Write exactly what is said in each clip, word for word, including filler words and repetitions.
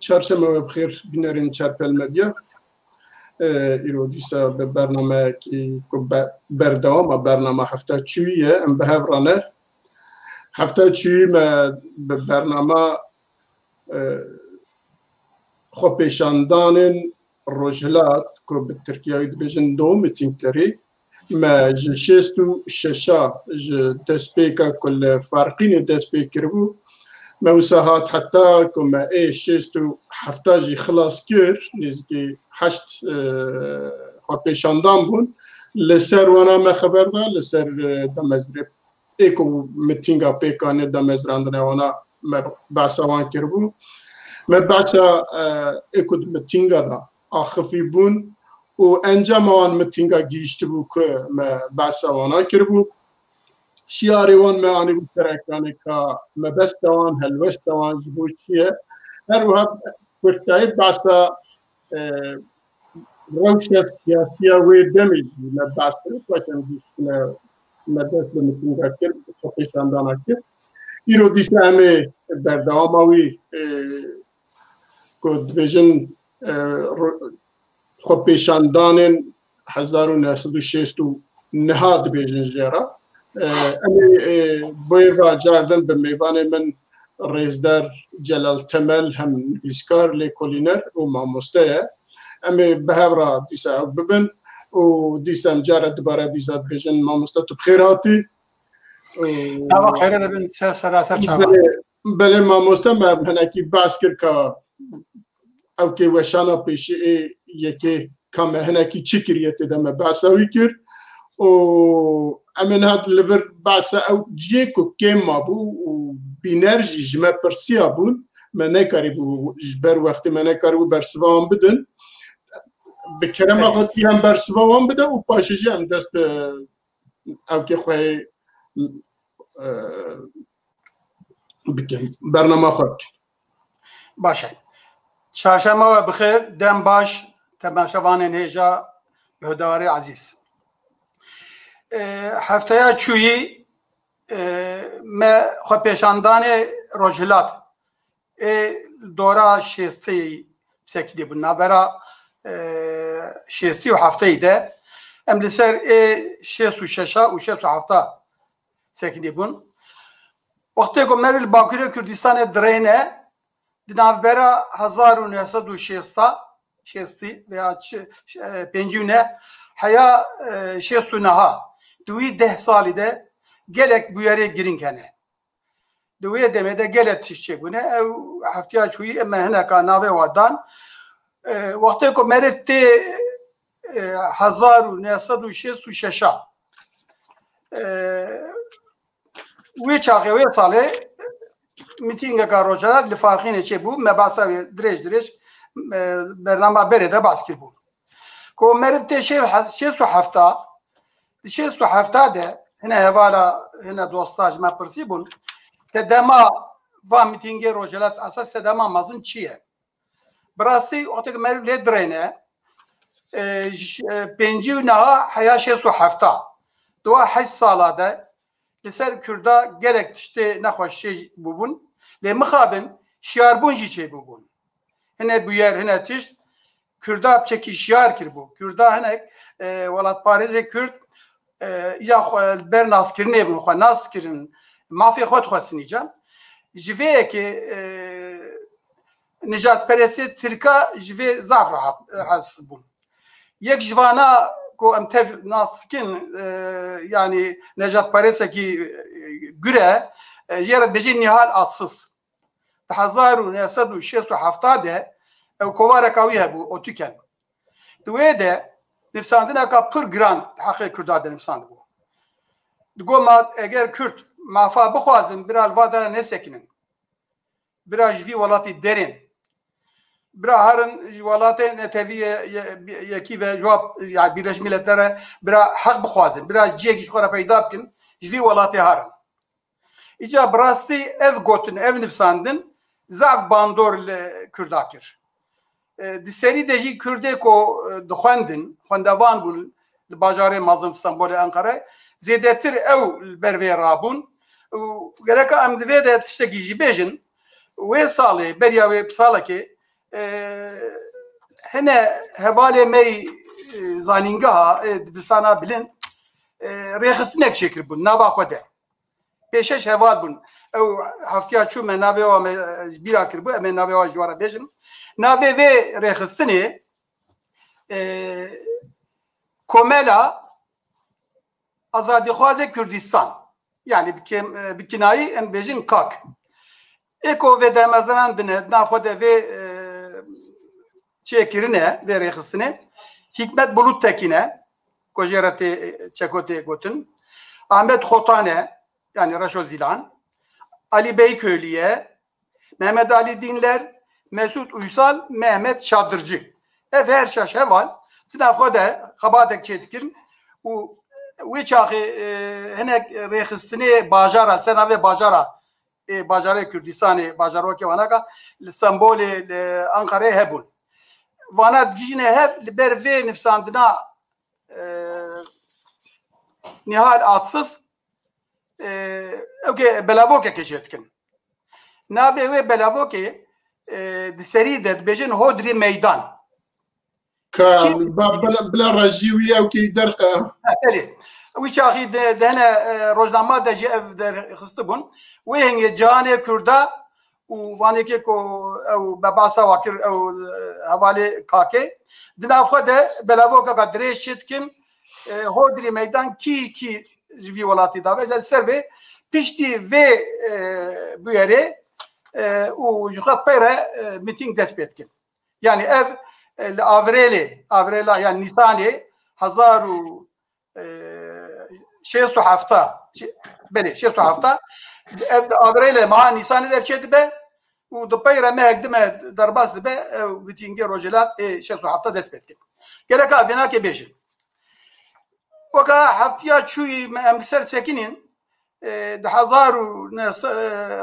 Çarşeme we bi xêr, bînerên Çarpel Medya. E, îro dîsa bi bernameyekî ku be-, berdewama bernama hefta çûyî ye, em bi hev re ne. Hefta çûyî me bi bernama, e, xwepêşandanên Rojhilat, ku bi Tirkiyayî dibêjin Doğu mitingleri, me ji şêst û şeşa, ji destpêka ku li Farqînê dest pê kiribû, me wisa hat heta ku me ê şêst û hefta jî xilas kir, nêzîkî heşt, e, xwepêşandan bûn. Li ser wana me xeber da, li ser, e, damezrê ê ku mitînga pêkanê damezrandine wana me behsa wan kiribû. Me behsa, e, ê ku di mitînga de axifî bûn û encama wan mitînga gihîştibû ku me behsa wana kiribû. Şiyarê wan me anîbû ser ekranê ka mebesta wan, helwesta wan ji bo çi ye. Her wiha kurtayî behsa, e, rewşa siyasiya wê demê jî me behs kir, paşan jî me, me dest bi mitînga kir, bi xwepêşandana kir. Îro dîsa em ê berdewama wî, e, ku dibêjin, e, ro-, xwepêşandanên hezar û neh sed û şêst û neh dibêjin jê re. E, em ê, e, bo êva car din bi mêvanê min Rêzdar Celal Temel hem nivîskar, lêkolîner û mamoste ye. Em ê bi hev re dîsa ew bibin û dîsa em cara dubare dîsa dibêjin, mamoste tu bi xêr hatî. Çava xêre de bin ser sera ser çava. Belê, belê mamoste, me hinekî behs kir ka ew kê weşana pêşî ê yekê ka me hinekî çi kiriye tê de me behsa wî kir. Û em ê niha li vir behsa ew cihê ku kêm mabû û bîner jî ji me pirsiya bûn, me nekarîbû ji ber wextê me nekarîbû bersiva wan bidin. Bi kerema Peki. Xwe tu em bersiva wan bide û paşê jî em dest bi ew kê xwe, e, bikin. Bernama xwe bikin. Baş e. Çarşema we bi xêr, dem baş, temaşevanên hêja, guhdarê ezîz. E, hefteya çûyî, e, me xwepêşandanê Rojhilat ê dora şêstê sekinî bûn. Navbera, e, şêstî û hefteyî de em li ser ê şêst û şeşa û şêst û hefta sekinî bûn. Wextê ku me li Bakurê Kurdistanê dirêne, di navbera hezar û neh sed û şêst, şêstî veya çi, e, pêncî û neh heya, e, şêst û neha, di wî deh salî de gelek bûyerê girîng hene. Di wê demê de gelek tişt çêbûne. Ew heftiya çûyî me hineka navê wa dan. E, wextê ku meriv tê, e, hezar û neh sed û şêst û şeş a, e, wê çaxê, wê salê mitîngeka Rojhilat li Farqînê çêbû. Me behsa wê dirêj dirêj, e, bernama berê de behs kiribû. Ku meriv tê şêst û hefta, di şêst û hefta de hine hevala, hine dosta ji me pirsî bûn, sedema va mitîngê Rojhilat, esas sedema mezin çi ye? Bi rastî wextê ku meriv lê dirêne, e, ji, e, pêncî û neha heya şêst û hefta, di wa heşt sala de li ser Kurda gelek tiştê nexweş çê bûbûn, lê mixabin şiyarbûn jî çêbûbûn. Hine bûyer, hine tişt Kurda piçekî şiyar kiribû. Kurda hinek, e, welatparêzê Kurd, e, îca xwe li ber naskirinê bûn, xwe nas kirin, mafê xwe dixwestin îca. Ji vê yekê, e, nijadperestê Tirka ji vê zaf rahat, rahatsiz bûn. Yek ji vana ku em tev nas dikin, e, yanî nejadperêsekî, e, gure, e, jê re dibêjin Nihal Atsız. Di hezar û neh sed û şêst û heft de ew kovareka wî hebû, Otüken. Di wê de nivîsandineka pir giran di heqê Kurda de nivîsandibû. Digot, ma eger Kurd mafa bixwazin, bira li va dera nesekinin. Bira ji vî welatî derên. Bira herin ji welatê netewî ye-, ye-, yekî ve, ji wa, ya Birleşmiş Milletlerê bira heq bixwazin. Bira cihekî ji xwe re peyda bikin, ji vî welatê herin. Îca bi rastî ev gotin, ev nivîsandin zaf bandor li Kurda kir. E, di serî de jî Kurdê ku, e, dixwendin, xwendevan bûn li bajarê mezin Stenbolê, Enqere, zêdetir ew li ber vê rabûn. Û gereka em di vê de tiştekî jî bêjin, wê salê, beriya wê e, hene hevalê me yî, e, zanîngeha, e, dibistana bilind, e, rêxistinek çêkiribûn nava xwe de. Pêşeş heval bûn. Ew heftiya çû me navê wa me, e, ji bîra kiribû, em ê navê wa ji we re bêjin. Navê vê rêxistinê, e, Komela Azadîxwazê Kurdistan. Yani bi kêm-, e, bi kinayî em bêjin kak. Ê ku vê demezranan dine, di nav xwe de vê, e, çêkirine, vê rêxistine. Hikmet Bulut Tekin e, ku jê re tê, e, çeko tê gotin. Ahmet Xotan e, yani Reşo Zilan. Ali Beyköylü ye. Mehmet Ali Dinler, Mesut Uysal, Mehmet Çadırcı. Ev her şeş heval di nav xwe de xebatek çêdikin û wê çaxê, e, hinek rêxistinê bajara, ser navê bajara, e, bajarê Kurdistanê, bajarokê wanaka, li Stenbolê, li Ankarayê hebûn. Vana digihîjine hev li ber vê nivîsandina, e, Nihal Atsız, e, ew ke belavokekê çêdikin. Navê wê belavokê, e, di serî de dibêjin Hodri Meydan. Ka Kî- ba-, bila, bila rejî wî ew kî derxe. Ha, belê. Wî çaxî de, de hene, e, rojnama de jî ev derxistibûn. Wê hingê cihanê Kurda û vanekê ku ew bebasa wa kir, ew, e, hevalê Kakê. Di nav xwe de belavokeka dirêj çêdikin, e, Hodri Meydan kî, kî ji vî welatî dabe. Ez ser vê, piştî vê, e, bûyerê, e, û ji xwe pey re, e, mîtîng dest pê dikin. Yani ev, e, li Avrêlê, Avrêla, yani Nîsanê hezar û, e, şêst û hefta, şê-, belê, şêst û hefta, ev li Avrêlê meha Nîsanê de çê dibe û di pey re mehek dime derbas dibe, ev mîtîngê rojhilat ê şêst û hefta dest pê dike. Gereka vênakê bêjin. Weka heftiya çûyî me em li ser sekinîn, e, di hezar û neh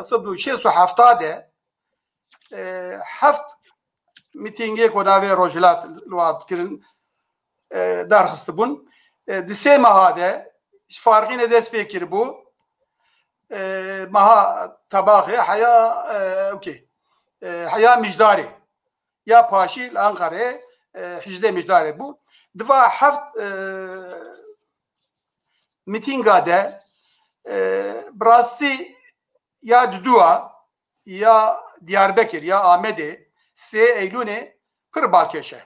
sed û şêst û hefta de, e, heft mîtîngê ku navê Rojhilat li wa dikirin, e, darxistibûn. E, di sê meha de ji Farqînê dest pê kiribû, e, meha Tebaxê heya, e, okey, e, heya Mijdarê. Ya paşî li Ankarayê, e, hejdê Mijdarê bû. Di va heft, e, mîtînga de, e, bi rastî ya Dudûa, ya Diyarbekir, ya Amedê, sê Eylûnê pir balkêş e.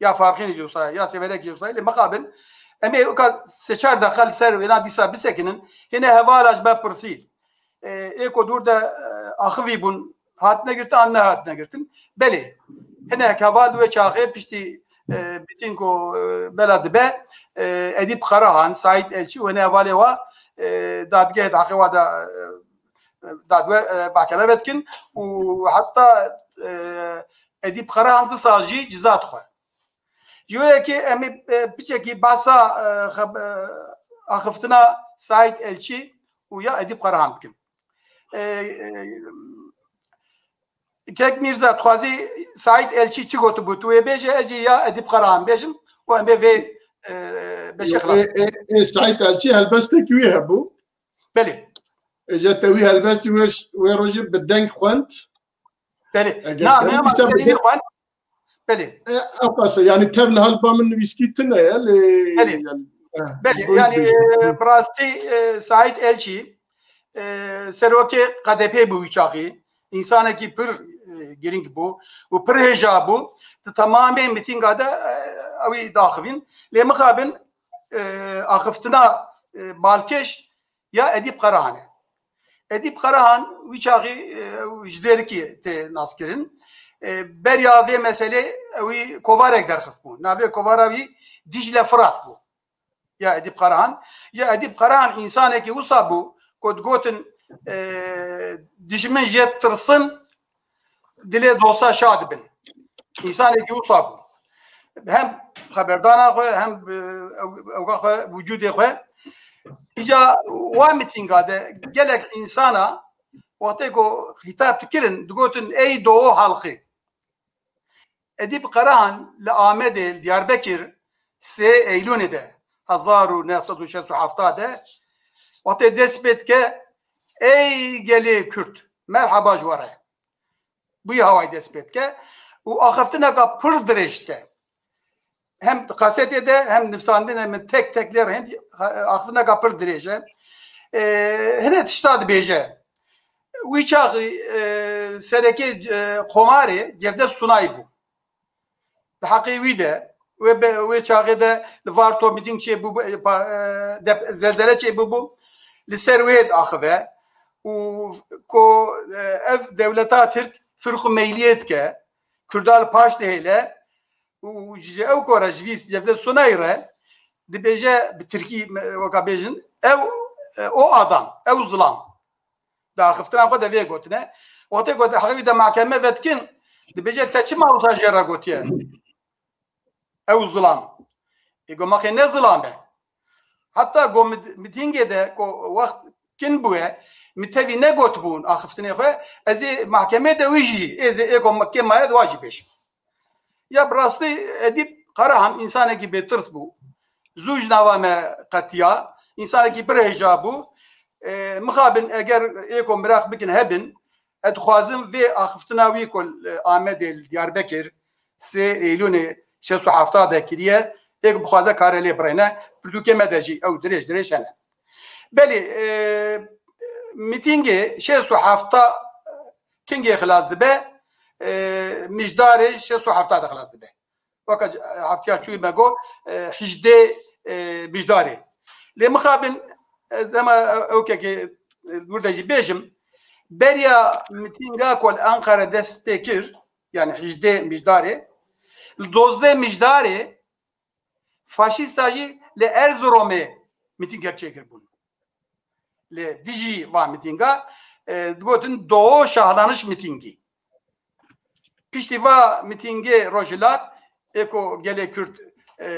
Ya Farqînê jî wisa ye, ya Sêverek jî wisa ye. Lê mixabin, em ê weka sê çar deqa li ser wêna dîsa bisekinin. Hêne hevala ji me pirsî, e, ê ku dûr de, e, axivî bûn, hatine girtin an nehatine girtin? Belê. Hinek heval di wê çaxê piştî, e, mîtîng ku, e, bela dibe, e, Edîp Karahan, Saîd Elçî û hinek hevalê wa, e, dadgehê di heqê wa de, e, dadwe, e, mahkeme vedikin û heta, e, Edîp Karahan di sal jî ciza dixwe. Ji wê yekê em ê, e, piçekî behsa, e, xeb-, e, axiftina Saîd Elçî û ya Edîp Karahan bikin. E, e, Kek Mîrza, dixwazî Saîd Elçî çi gotibû? Tu wê bêje, ez jî ya Edîp Karahan bêjim û em ê vê, e, beşê xilas. Ê, ê, ê, Saîd Elçî helbestek wî hebû. Belê. Ê, je te wî helbestî wê, wê rojê bi deng xwend. Belê. Eger Na, me ama serî xwend. Belê. E, ew qas e, yani tev li hal ba min nivîskî tune ye, lê Belê. Yani, e, Belê, yani, e, bi rastî, e, Saîd Elçî, e, serokê K D P bû wî çaxî. Însanekî pir, e, girîng bû û pir hêja bû. Di temamê mîtînga de, e, ewî daxivîn. Lê mixabin, e, axiftina, e, balkêş ya Edîp Karahan e. Edîp Karahan wî çaxî, e, ew ji Dêrikê tê naskirin. E, beriya vê meselê ewî kovarek derxist bû. Navê kovara wî Dicle Firat bû. Ya Edîp Karahan. Ya Edîp Karahan însanekî wisa bû ku digotin, e, dijmin jê tirsin, dilê dosta şa dibin. Însanekî wisa bû. Hem xeberdana xwe, hem, e, ew-, ewka xwe, wicûdê xwe. Îca wa mitînga de gelek însana wextê ku xîtab dikirin, digotin, "Ey Doğu halkı." Edîp Karahan li Amedê, li Diyarbekir, sê Eylûnê de, hezar û neh sed û şêst û heft de, wextê dest pê dike, "Ey gelê Kurd, merhaba ji we re." Bûyî hawayî dest pê dike. û axiftineka pir dirêj dike. Hem kasetê de hem nivsandinê min tek tek lê rehîn axiftineka pir dirêj e. E, hine tişta dibêje. Wî çaxî, e, serekê, e, komarê Cevdet Sunay bû. Di heqê wî de, wê be-, wê çaxê de li Varto mîtîng çêbûbû, e, pa-, e, dep-, zelzele çêbûbû, li ser wê diaxive û ku, e, ev dewleta Tirk firq û meyliyê dike, Kurda li paş dihêle û ji ew ku re ji vî Cevdet Sunayî re dibêje bi Tirkî me-, weka bêjin, ew, e, o adam, ew zilam. Di axiftina xwe de vê gotine. Wextê ku di heqê wî de mahkeme vedikin, dibêje te çima wisa jê re gotiye? Ew zilam. Ê go maxê ne zilam e. Heta go mit-, mitîngê de ku wext kin bûye, min tevî negotibûn axiftinê xwe, ez ê mahkemê de wî jî, ê zê ê ku kê maye di wa jî bêjim. Ya bi rastî Edîb Karahan însanekî bêtirs bû. Zû ji nava me qetiya. Însanekî pir hêja bû. E, mixabin eger ê ku miraq bikin hebin, ez dixwazim vê axiftina wî ku li Amedê li Diyarbekir sê Eylûnê şêst û hefta de kiriye, ê ku bixwaze kare lê birêne, pirtûkê me de jî ew dirêj dirêj hene. Belê, e, mîtîngê şêst û hefta kingê xilas dibe, e, Mijdarê şêst û hefta de xilas dibe. Weke c-, heftiya çûyî me got, e, hejdê, e, Mijdarê. Lê mixabin, ez hema ewkekê, e, wir de jî bêjim, beriya mitînga ku li Enqere dest pê kir, yani hejdê Mijdarê, li dozdeh Mijdarê faşîsta jî li Erzurumê mitîngek çêkiribûn. Li dijî va mitînga, e, digotin Doğu Şahlanış Mitîngî. Piştî va mitîngê Rojhilat, ê ku gelê Kurd, e,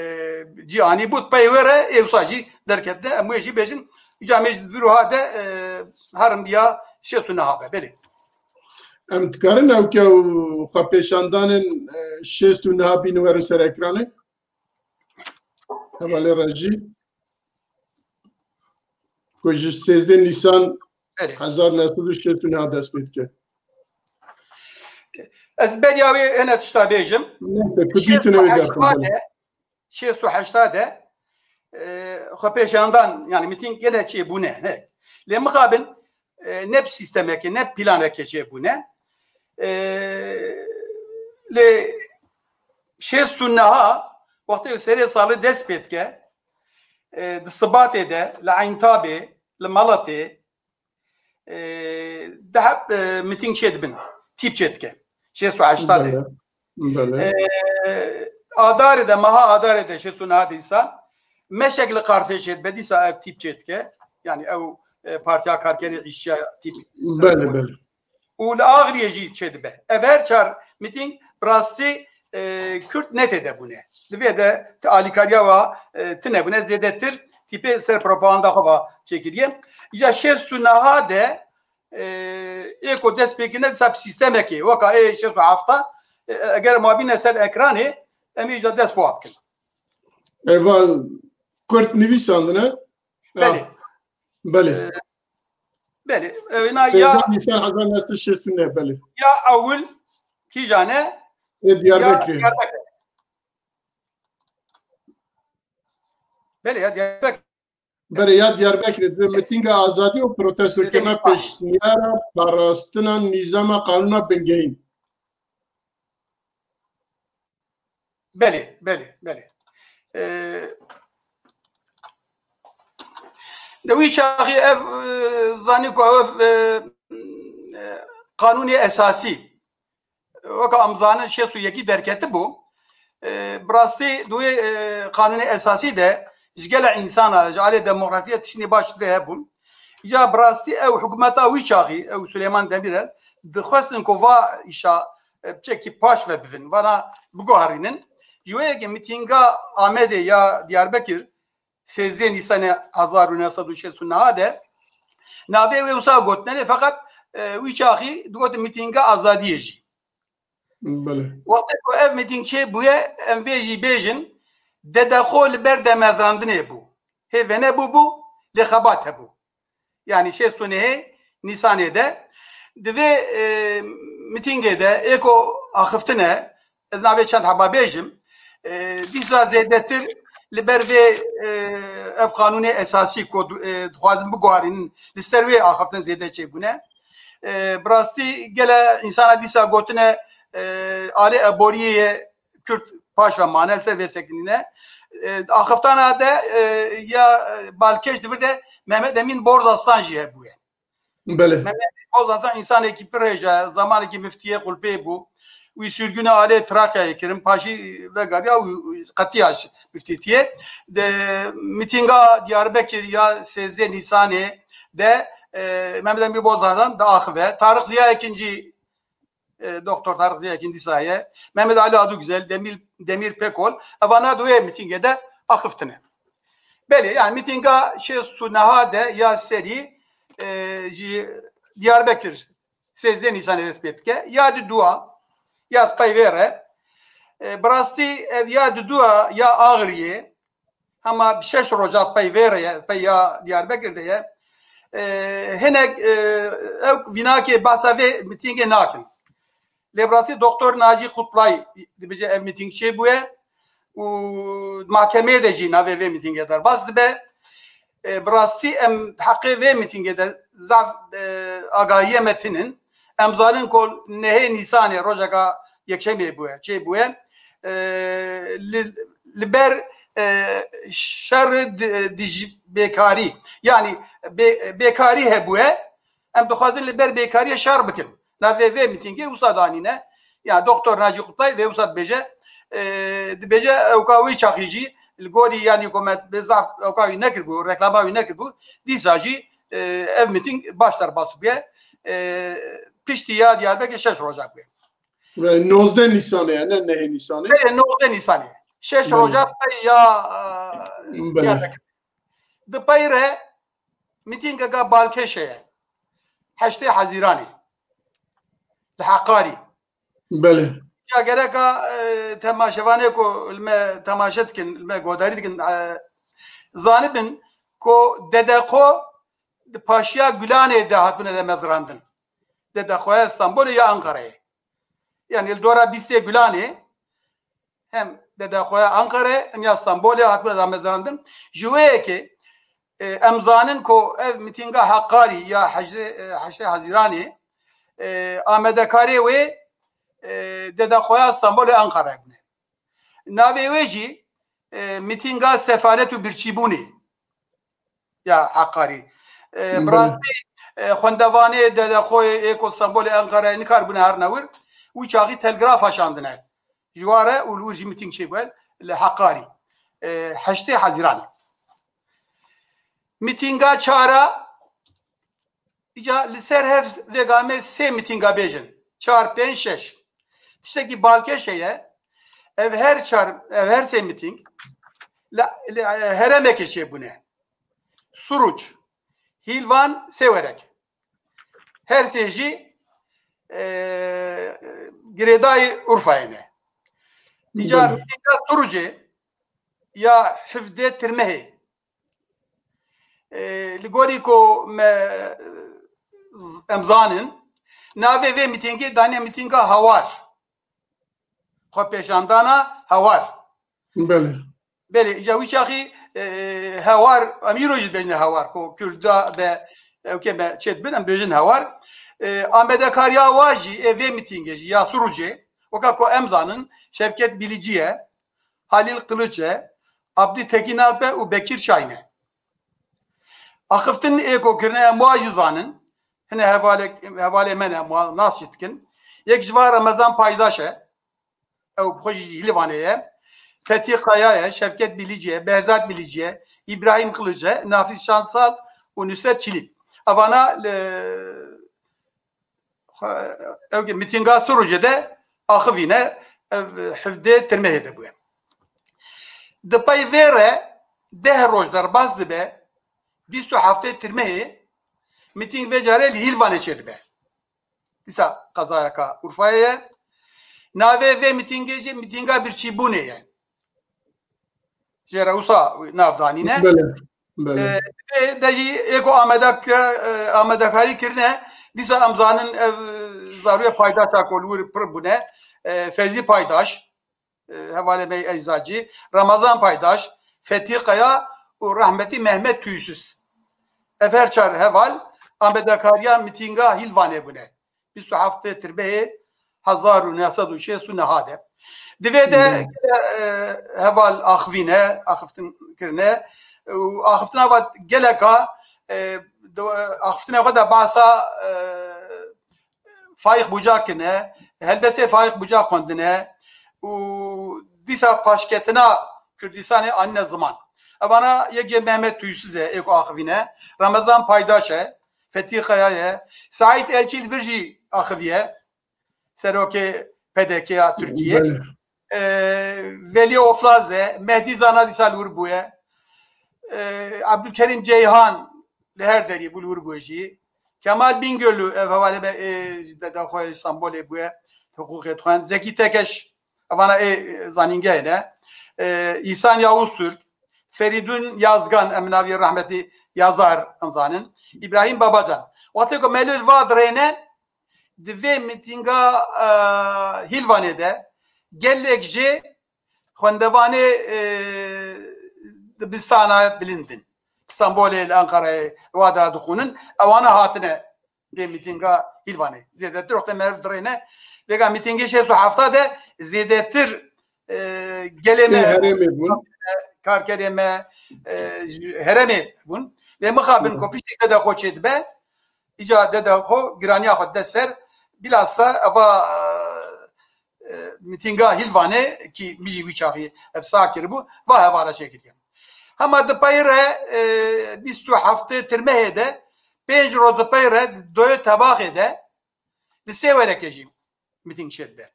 cî anî bû, pey wê re ê wisa jî derketine, em wê jî bêjin, îca em ê jî di vî roha de, e, herin biya şêst û neha be. Belê. Em dikarin ewke û xwepêşandanên, e, şêst û neha bînin werin ser ekranê? Hevalê rejî. Ku ji sêzdeh Nîsan Belê. hezar neh sed û şêst û neh dest pê dike. Ez beriya wê hene tişta bêjim. Neyse, tu dîtine wê derxin, belê. Şêst û heşta de, e, xwepêşandan, yani mîtîng gene çêbûne, he. Lê mixabin, e, ne bi sîstemekê, ne bi planekê çêbûne. E, lê şêst û neha, wextê serê salê dest pê dike, e, di Sibatê de, li Eyntabê, li Meletê, e, di heb, e, mitîng çêdibin, tîp çêdike. Şêst û heşta de. Belê. Belê. E, Adarê de, meha Adarê de şêst û neha dîsa, Meşek li Qarsê çêdibe, dîsa ev tîp çêdike. Yani ew, e, Partiya Karkerê Îşçiya tîp. Belê, belê. Û li Axiriyê jî çêdibe. Ev her çar mitîng bi rastî, e, Kurd ne tê de bûne. Di vê de ti alîkariya wa, e, tine bûne, zêdetir tîpê ser propaganda xwe va çêkiriye. Îja şêst û neha de, e, ê ku dest pê kirine dîsa bi sîstemekê, weka ê şêst û hefta, e, eger ma bîne ser ekranê, em ê îja dest bi wa bikin. Eva Kurd nivîsandine? Belê. Ah, belê. E, belê. Ew na ya Sêzdeh Nîsan hezar neh sed û şêst û neh, belê. Ya ewil kîjan e? Ê Diyarbekirê. Ya Diyarbekir. Belê ya Diyarbekir. Belê ya Diyarbekirê. Di mitînga azadî û protestokirina pêşniyara parastina nîzama qanûna bingehîn. Belê, belê, belê. Ee, di wî çaxî ev, e, zanî ku ev, e, e, qanûnê esasî, weke em zanin şêst û yekî derketibû. E, bi rastî di wê, e, qanûnê esasî de ji gelek însana, ji alê demokrasiyê tiştînê baş tê hebûn. Îca bi rastî ew hikûmeta wî çaxî, ew Suleyman Demirel, dixwestin ku va îşa, e, piçekî paş ve bivin, vana biguherînin. Ji wê yekê mitînga Amedê ya Diyarbekir, sêzdeh Nîsanê hezar û neh sed û şêst û neh de, navê wê wisa gotine, lê feqet, e, wî çaxî digotin mitînga azadiyê jî. Belê. Wextê ku ev mîtîng çêbûye, em vê jî bêjin, D D X li ber demezrandinê bû. Hê venebûbû, lê xebat hebû. Yanî şêst û nehê Nîsanê de, di vê, e, mîtîngê de ê ku axiftin e, Ez navê çend heba bêjim. E, dîsa zêdetir li ber vê, e, ev qanûnê esasî ku du-, e, dixwazin biguherînin, li ser wê axiftin zêde çêbûne. E, bi rastî gele însana dîsa gotine, e, alê eboriyê ye, Kurd paş ve mane, ser vê sekinîne. E, axiftana de, e, ya, e, balkêş di vir de Mehmet Emîn Borzaslan jî hebûye. Belê. Mehmet Bozasan însanekî pir hêja, zamanekî miftiyê Qulpê bû. Wî sürgûna alê Trakyayê kirin, paşî vegeriya û qetiya ji miftîtiyê. De, mîtînga Diyarbekir ya sêzdeh Nîsanê de, e, Mehmet Emîn Bozasan diaxive. Tarık Ziya Ekinci, e, Doktor Tarık Ziya Ekinci dîsa ye. Mehmet Ali Adugüzel, Demir, Demir Pekol, evana di wê mîtîngê de axiftine. Belê, yani mîtînga şêst û neha de ya serî, e, ji Diyarbekir sêzdeh Nîsanê dest pê dike. Ya di dua, ya di pey vê re. E, bi rastî ev ya di dua ya Axiriyê, hema bi şeş roja pey vê re ye, pey ya Diyarbekir de ye. E, hinek, e, ew vînakê behsa vê mîtîngê nakin. Lê bi rastî Doktor Naci Kutlay dibêje ev mîtîng çêbûye û mahkemeyê de jî navê vê mîtîngê derbas dibe. E, bi rastî em heqê vê mîtîngê de zaf, e, agahiyê me tinin. Em zanin ku nehê Nîsanê rojeka yekşemê bûye, çêbûye. E, li, li ber, e, şer di-, dij bêkarî, yanî bê-, bêkarî hebûye. Em dixwazin li ber bêkariyê şer bikin. Navê vê mîtîngê wisa danîne. Ya Doktor Naci Kutlay vê wisa dibêje, e, dibêje ewka wî çaxî jî li gorî, yanî ku me bi zaf ewka wî nekiribû, reklama wî nekiribû, dîsa jî, e, ev mîtîng baş derbas bûye. E, piştî ya Diyarbekir şeş roja bûye. Ve nozdeh Nîsanê ye, ne nehê Nîsanê. Belê, nozdeh Nîsanê. Şeş Belê. roja pey ya, e, Belê. Diyarbekir. Di pey re mîtîngeka balkêş heye. Heştê Hezîranê. Li Heqarî. Belê. Ya gereka, e, temaşevanê ku li me temaşe dikin, li me godarî dikin, e, zanibin ku Dedexo di paşiya Gulanê de hatibûne damezrandin. Dedexoya Stenbolê ya Ankarayê. Yani li dora bîstê Gulanê hem Dedexoya Ankarayê hem ya Stenbolê hatibûne damezrandin. Ji wê yekê, e, em zanin ku ev mîtînga Heqarî ya hejdê, e, heştê Hezîranê, e, amadekarê wê, e, Dedexoya Stenbolê Ankarayê bûne. Navê wê jî, e, mîtînga sefalet û birçîbûnê ya Heqarî. E, bi Belê. rastî, e, xwendevanê Dedexoyê ê ku Stenbolê Enqereyê nikaribûne herine wir, wî çaxî telgrafa şandine ji wa re û li wir jî mîtîng çêbûye li Heqarî. E, heştê Hezîranê. Mîtînga çara, îca li ser hev vêga me sê mîtînga bêjin. Çar, pênc, şeş. Tiştekî balkêş heye. Ev her çar, ev her sê mîtîng li, li, e, herêmekê çêbûne. Suruç, Hîlvan, Sêwerek. Her sê jî, e, girêdayî Urfayê ne. Îca Belê. mîtînga Surucê ya hevdeh Tirmehê. E, li gorî ku me, em zanin, navê vê mîtîngê dane mîtînga Hawar. Xwepêşandana Hawar. Belê. Belê, îca wî çaxî, e, Hawar, em îro jî dibêjine Hawar, ku Kurda be, ewkê me çê dibin, em dibêjin Hawar. E, amadekariya wa jî, ê vê mîtîngê jî, ya Surucê, weka ku em zanin, Şevket Bilîcî ye, Halîl Qiliç e, Abdî Tekînalp e û Bekîr Şahin e. Axiftin ê ku kirine em wa jî zanin, hine hevalek-, hevalê me ne, em wa nas jî dikin. Yek ji van Remezan Paydaş e, ew bi xwe jî ji Hîlivanê ye. Fethî Kaya ye, Şevket Bilîcî ye, Behzat Bilîcî ye, Îbrahîm Qiliç e, Nafîz Şansal û Nusret Çîlîk. Evana li, xwe, ew mîtînga Surucê de axivîne, ev hevdeh Tirmehê de bûye. Di pey vê re deh roj derbas dibe, bîst û heftê Tirmehê mîtîng vê carê li Hîlvanê çêdibe. Dîsa qezayeka Urfayê ye. Navê vê mîtîngê jî mîtînga birçîbûnê ye. Jê re wisa nav danîne. Belê. Belê. E, de jî ê ku ameda kir-, e, amedekarî kirine, dîsa em zanin ev zarûyê paydaşa ku li wir pir bûne, e, Fevzî Paydaş, e, hevalê me Eczacî, Ramazan Paydaş, Fethî Kaya û rehmetî Mehmet Tüysüz. Ev her çar heval amadekariya mitînga Hîlvanê bûne. Bîst û heftê Tirbehê hezar û neh sed û şêst û neh de. Divê de, hmm, gele, e, heval axivîne, axiftin kirine. Û axiftina va geleka, e, di, axiftina xwe de bahsa, e, Faîq Bucak kirine, helbestê Faîq Bucak xwendine û dîsa paşketina Kurdistanê anîne ziman. Evana yek jê Mehmet Tüysüz e, ê ku axivîne, Ramazan Paydaş e, Fethî Kaya ye, Saîd Elçî li vir jî axiviye, serokê P D K ya Tirkiyê. Belê. E, Velî Oflaz e, Mehdî Zana dîsa li wir bûye. E, Abdulkerîm Ceyhan li her derî bû, li wir bûye jî. Kemal Bingöl'ü, ev hevalê me, e, ji deda xwe Stenbolê bûye, hiqûqê dixwend. Zekî Tekeş, evana ê, e, zanîngehê ne. E, Îhsan Yavuz Türk, Ferîdun Yazgan, em navê rehmetî yazar em zanin. Îbrahîm Babacan. Wextê ku me li va dirêne, di vê mitînga, e, Hîlvanê de gelek jê xwendevanê, e, dibistana bilind in. Stenbolê, li Ankarayê, wa dira dixwînin. Ewana hatine vê mitînga Hîlvanê. Zêdetir wextê meriv dirêne. Vêga mitîngê şêst û hefta de zêdetir, e, gelê me, herêmê bûn. Karkerê me, e, ji herêmê bûn. Lê mixabin, hı, ku piştî deda xwe çêdibe, îca deda xwe giraniya xwe dide ser, bilhassa eva, e, e, mitînga Hîlvanê kî min jî wî çaxî ev sah kiribû, va hevala çêkiriye. Hema di pey re, e, bîst û heftê Tirmehê de, pênc roj di pey re di Doyê Tebaxê de li Sêwerekê jî mitîng çêdibe.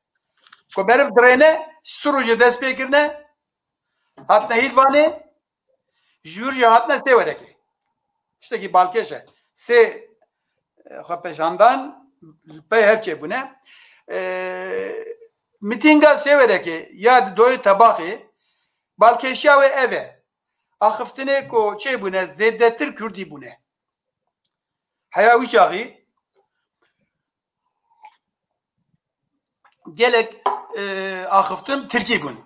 Ku meriv dirêne, sirû jê dest pê kirine, hatine Hîlvanê, ji wir jî hatine Sêwerekê. Tiştekî balkêş e. Sê, e, xwepêşandan li pey hev çêbûne. E, mitînga Sêwerekê ya di Doyê Tebaxê, balkêşiya wê ev e. Axiftinê ku çêbûne, zêdetir Kurdî bûne. Heya wî çaxî gelek, e, axiftin Tirkî bûn.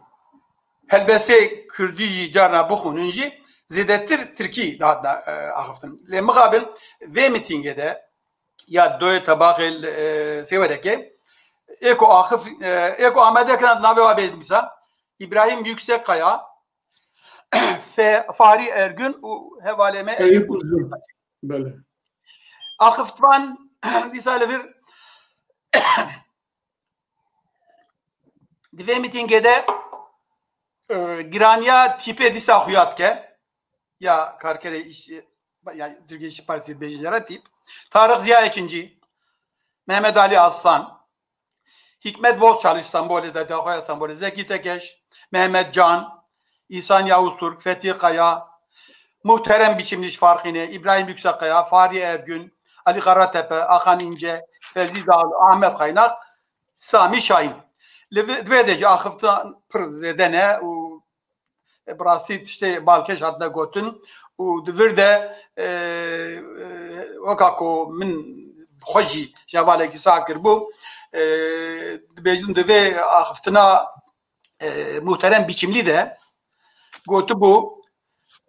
Helbestê Kurdî jî carna bixwînin jî zêdetir Tirkî dihatina, e, axiftin. Lê mixabin vê mitîngê de ya Doyê Tebaxê, e, Sêwerekê, ê ku axif, e, ê ku amade kirin navê wa bêjim dîsa, Îbrahîm Yüksekkaya, Fe-, Fahri Ergün û hevalê me Eyüp Eyüp Uzun. Uzun. Belê. Axiftivan dîsa li vir di vê mitîngê de, e, giraniya tîpê dîsa xuya dike. Ya karkerê îş, ya Türkiye İşçi Partisi dibêjin jara tîp. Tarık Ziya Ekinci, Mehmet Ali Aslan, Hikmet Bozçal Stenbolê de, daxwaya Stenbolê, Zekî Tekeş, Mehmet Can, Îhsan Yavuz Türk, Fethi Kaya, Muhterem Biçimli ji Farqînê, Îbrahîm Yüksekkaya, Fahri Ergün, Ali Karatepe, Akan İnce, Fevzi Dağlı, Ahmet Kaynak, Sami Şahin. Li vê, di vê de jî axiftin pir zêde ne û, e, bi rastî tiştê balkêş hatine gotin û di vir de, e, e, weka ku min xwe jî ji hevalekî sah kiribû, e, dibêjin di vê axiftina, e, Muhterem Biçimlî de gotibû,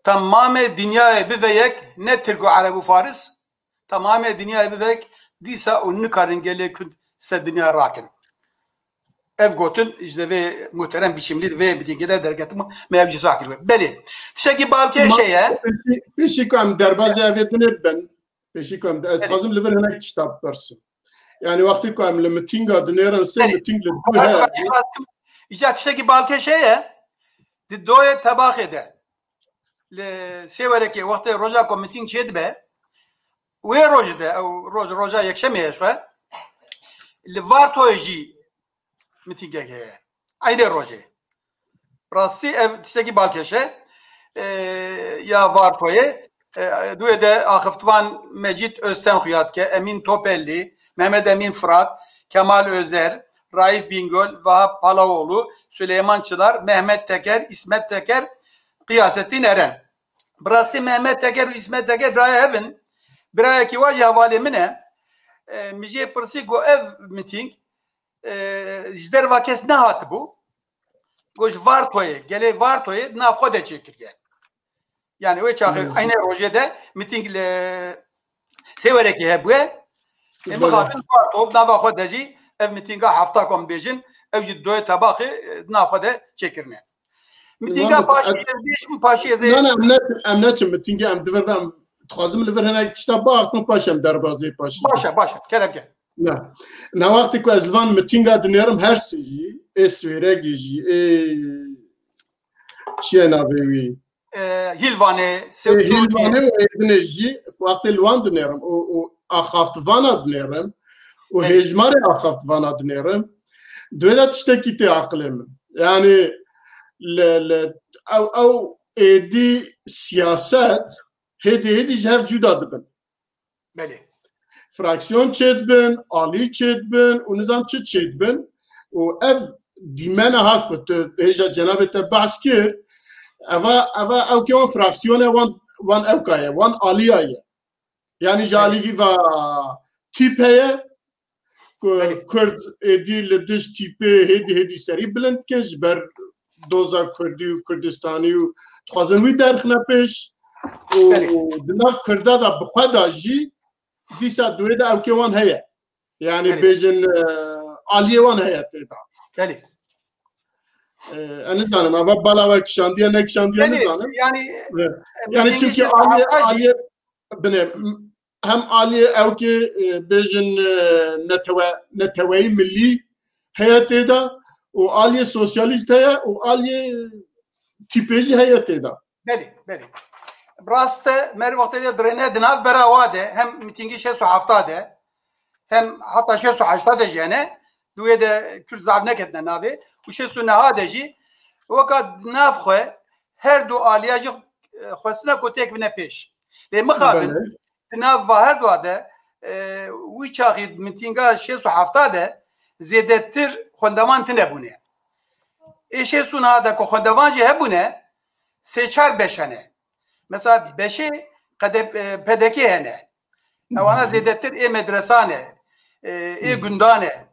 Temamê dinyayê bive yek, ne Tirk û Ereb û Faris, Temamê dinyayê bivek dîsa û nikarin gelê Kurd ser dinya rakin. Ev gotin ji devê Muhterem Biçimlî di vê mitîngê de derketim, me ev jî sah kiribe. Belê, tiştekî balkêş heye. Pêşî, pêşî ku em derbazê evê dinê bibin, pêşî ku em de, ez dixwazim li vir hinek tişta bipirsim. Yani wextê ku em li mitînga dinêrin, sê mitîng li du heye. Îca tiştekî balkêş heye, di Doyê Tebaxê de. Li Sêwerekê wextê roja ku mitîng çêdibe, wê rojê de, ew roj, roja yekşemê ye ji xwe, li Vartoyê jî mitîngek heye. Eynê rojê. Rastî ev tiştekî balkêş e, e, ya Vartoyê. E, duê de axiftivan Mecîd Özten xuya dike, Emîn Topellî, Mehmet Emîn Fırat, Kemal Özer, Raif Bingöl, Vahap Palaoğlu, Süleyman Çınar, Mehmet Teker, İsmet Teker, Kıyasettin Eren. Bi rastî Mehmet Teker û İsmet Teker birayê hev in. Birayekî wa jî hevalê min e. E, min jê pirsî ku ev mitîng, e, ji derva kes nehatibû. Got ji Vartoyê, gelê Vartoyê di nav xwe de çêkiriye. Yani wê çaxê Hmm. eynê rojê de miting li Sêwerekê hebûye. Ê Belê. mixabin Varto, di nava xwe de jî ev mitinga hefta kom bêjin, ev jî doyê tebaxê, e, di nav xwe de çêkirine. Mitinga Wan paşî ez bêjim, paşî ez ê Na, ne, em ne, em neçin mitingê, em di vir de em dixwazim li vir hinek tişta biaxivin, paş em derbazê paşî. Baş e, baş e, kerem ke. Ne. Ne wextê ku ez li van mitinga dinêrim her sê jî, ê Swêregê jî, ê çi ye navê wî? E, Hîlvanê, Ê Sewçûnê. Hîlvanê û Êdinê jî, wextê li wan dinêrim û, û axaftvana dinêrim û Evet. hêjmarê axaftvana dinêrim, di wê de tiştekî tê aqilê min. Yani li, li, ew, ew êdî siyaset hêdî hêdî ji hev cuda dibin. Belê. Fraksiyon çêdibin, alî çêdibin û nizam çi çêdibin. Û ev dîmena ha ku tu hêja cenabê te behs kir, eva, eva ew ke wan fraksiyone wan, wan ewka ye, wan aliya ye. Yani ji Belê. alî va tîp heye, ku Belê. Kurd êdî li dij tîpê hêdî hêdî serî bilind dikin, ji ber doza Kurdî û Kurdistanî û dixwazin wî derxine pêş û Belê. di nav Kurda de bi xwe de jî dîsa di wê de ewkê wan heye. Yani Belê. bêjin, e, aliyê wan heye tê de. Belê. E, ez nizanim, ava bala we kişandiye, nekişandiye Belê, nizanim. yani, E, e, yani mitingê çimkî şeş aliyê, hafta jî aliyê, bine, hem aliyê ewkê, e, bêjin, e, netewe-, neteweyî millî heye tê de û aliyê sosyalîst heye û aliyê tîpê jî heye tê de. Belê, belê. Bi rast e, meriv wextê de dirêne di nav bera wa de, hem mîtingî şêst û hefta de, hem heta şêst û heşta de jî hene, di wê de Kurd zaf neketine navê, û şêst û neha de jî weka di nav xwe her du aliya jî, e, xwestine ku têk bine pêş. Lê mixabin, Belê. di nav va her dua de, e, wî çaxî mîtînga şêst û hefta de zêdetir xwendevan tune bûne. Ê şêst û neha de ku xwendevan jî hebûne, sê çar beş hene. Mesela beşê P D K, e, P D K hene. Ewana zêdetir ê medresan e, e, ê Hmm. gundan e.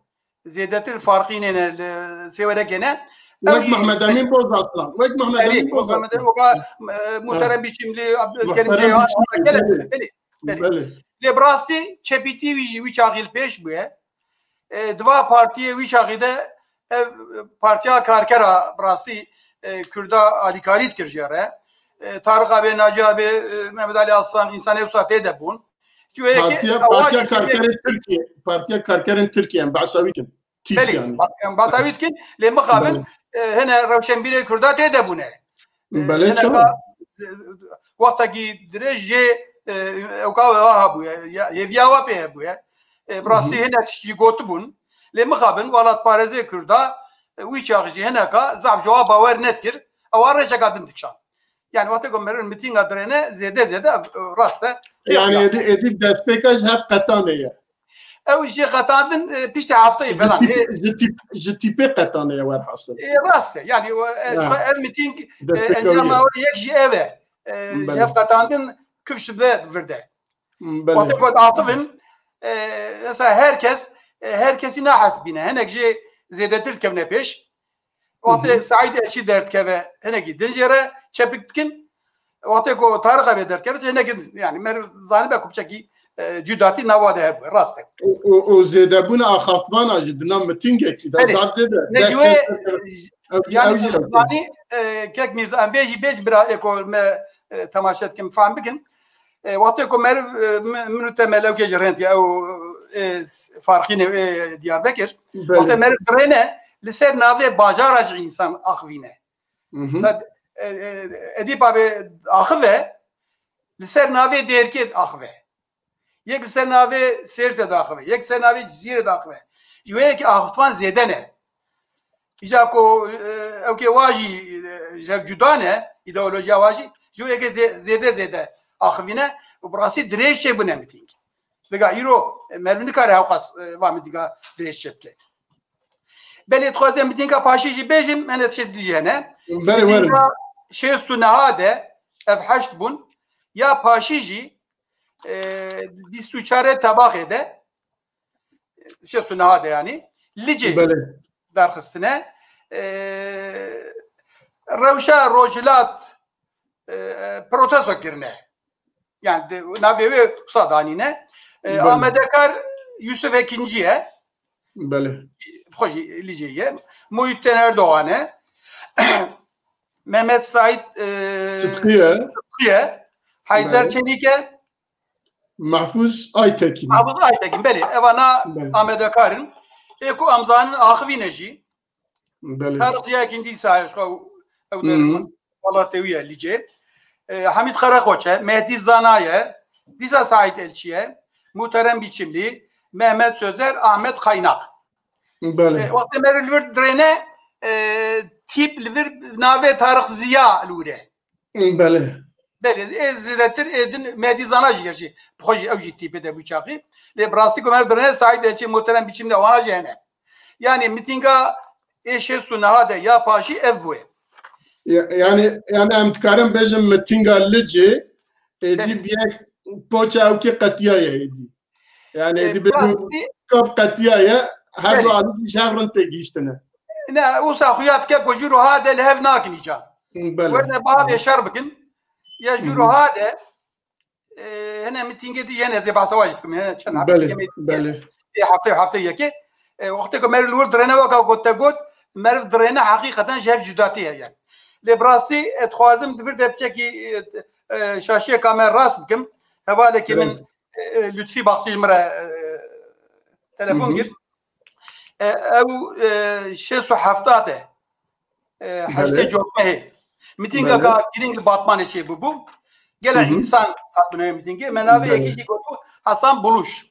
Zêdetir Farqînê ne, li Sêwerekê ne. Ew Wek jî Mehmed Emîn Bozaslan. Wek Mehmed Belê, Emîn Bozaslan. Mehmed Emîn, weka, e, Muhterem Biçimli, Abdülkerim Muhterem Ceyhan, Biçimli, gelek, belê. belê, belê. Belê. Lê bi rastî çepîtî wî jî wî çaxî li pêş bûye. E, di va partiyê wî çaxî de ev, e, Partiya Karkera bi rastî, e, Kurda alîkarî dikir jê re. E, Tarîq Abê, Naci Abê, e, Mehmet Ali Aslan, însanê wisa tê de bûn. Ji wê yekê Partiya, ewa Partiya jî Karkerên Tirkiye, Partiya Karkerên Tirkiye, em behsa wî dikin. Tîp Belê, yani. ba-, em behsa wî dikin, lê mixabin, Belê. e, hene rewşenbîrê Kurda tê de bûne. E, Belê, hineka, çawa? e, wextekî dirêj jê, e, ewka we hebûye, ya, hêviya we pê hebûye. E, bi rastî Hı hı. hinek tiştî gotibûn. Lê mixabin, welatparêzê Kurda, e, wî çaxî jî hineka zaf ji wa bawer nedikir. Ewa rêçeka din dikişand. Yani wextê ku meriv mîtînga dirêne zêde zêde, e, rast e. Yani Têxiya. êdî, êdî destpêka ji hev qetanê ye. Ew jê qetandin, e, piştî hefteyê Ji falan. tîp-, Ê, ji tîp-, ji tîpê qetanê ye werhasil. Ê, rast e. Yani o, e, Ha. ev mîtîng, e, Destpêka encama wî ye. wê yek jî ev e. E, ji Belê. hev qetandin kifş de vir de. Belê. Wextê ku axivin, e, mesela her kes, e, her kesî nahesibîne. Hinek jê zêdetir dikevine pêş. Wextê Hı hı. Seîd Elçî derdikeve, hinekî din jê re çepik dikin. Wextê ku Tarîq Abê derdikeve, hinekî din. Yani meriv zanibe ku piçekî, e, cudatî nava de hebû. Rast e. Û, û, û zêdebûna axaftvana jî di nav mitingekî de Belê. zaf zêde. Ne Deh ji wê, kes derdikeve. Ew jî, yani ew jî ew. Zanî, e, kek Mîrza, em vê jî bêj bira ê ku me, e, temaşe dikin, fam bikin. E, wextê ku meriv, e, mi-, min û te me lewkê ji rêntiye ew, e, s-, Farqînê, e, Diyarbekir. Belê. Wextê meriv dirêne, li ser navê bajara jî însan axivîne. Hı hı. Mesela, e, e, Edîp Abê axive, li ser navê Dêrkê axive. Yek li ser navê Sêrtê daxive, yek li ser navê Cizîrê daxive. Ji wê yekê axiftivan zêde ne. Îca ku, e, ewkê wa jî, e, ji hev cuda ne, îdeolojiya wa jî, ji wê yekê zê-, zêde zêde axivîne û bi rastî dirêj çêbûne mîtîng. Vêga îro, e, meriv nikare hewqas, e, va mîtînga dirêj çêbike. Belê dixwazim mîtînga paşî jî bêjim, hene tiştê dijî hene. Berê werin. Mîtînga şêst û neha de ev heşt bûn. Ya paşî jî, e, bîst û çarê tebaxê de, şêst û neha de yanî, Licê Belê. derxistine. E, rewşa rojhilat, e, protesto kirine. Yani de, navê wê wisa danîne. E, Belê. Amedekar Yusuf Ekinci ye. Belê. Xwe jî Licê ye. Muhittin Erdoğan e. Mehmet Said, e, Sıdkı ye. Sıdkı ye. Haydar Belê. Çelik e. Mahfuz Aytekin. Mahfuz Aytekin, belê. Evana Belê. Amedekar in. Ê ku em zanin axivîne jî. Belê. Tarık Ziya Ekindî dîsa ew, ew Hı hı. derin. Welatê wî ye Licê. E, Hamîd Karakoç e, Mehdî Zana ye, dîsa Saîd Elçî ye, Muhterem Biçimlî, Mehmet Sözer, Ahmet Kaynak. Belê. E, wextê me li vir dirêne, e, tîp li vir navê Tarık Ziya li wir e. Belê. Belê, ê zêdetir ê din Mehdî Zana jî gerçî. Bi xwe jî ew jî tîpê de bû çaxî. Lê bi rastî ku me dirêne Saîd Elçî, Muhterem Biçimlî wana jî hene. Yani mitînga ê şêst û neha de ya paşî ev bûye. Ya-, yani, yani em dikarin bêjin mitînga Licê, êdî Evet. bi yek poça ew kê qetiyaye êdî. Yani E, êdî bêjin rastî kap qetiyaye, her du Evet. alî jî ji hev rind tê gihîştine. Ne, wisa xuya dike ku jû roha de li hev nakin îca. Belê. Werne bavê şer bikin. Ya jû Hı hı. roha de e, hene mitîngê dî yên ez ê behsa wa jî bikim. Hene çend Belê, heftê yemê belê. Ê heftê, heftê yekê. E, wextê ku meriv li wir dirêne weka ku te got, meriv dirêne heqîqeten ji hev cudatî heye. Lê bi rastî, e, dixwazim di vir de piçekî, e, e, şaşiyeka me rast bikim. Hevalekî min, Belê. e, e, Lütfî Baxsî ji min re, e, telefon Hı hı. kir. E, ew, e, şêst û heft de, e, Belê. heştê Cotmehê. Mitîngeka Belê. girîng li Batmanê çêbûbû. Gelek Hı hı. însan hatibûne wê mitîngê. Me navê Belê. yekî jî gotibû Hasan Buluş.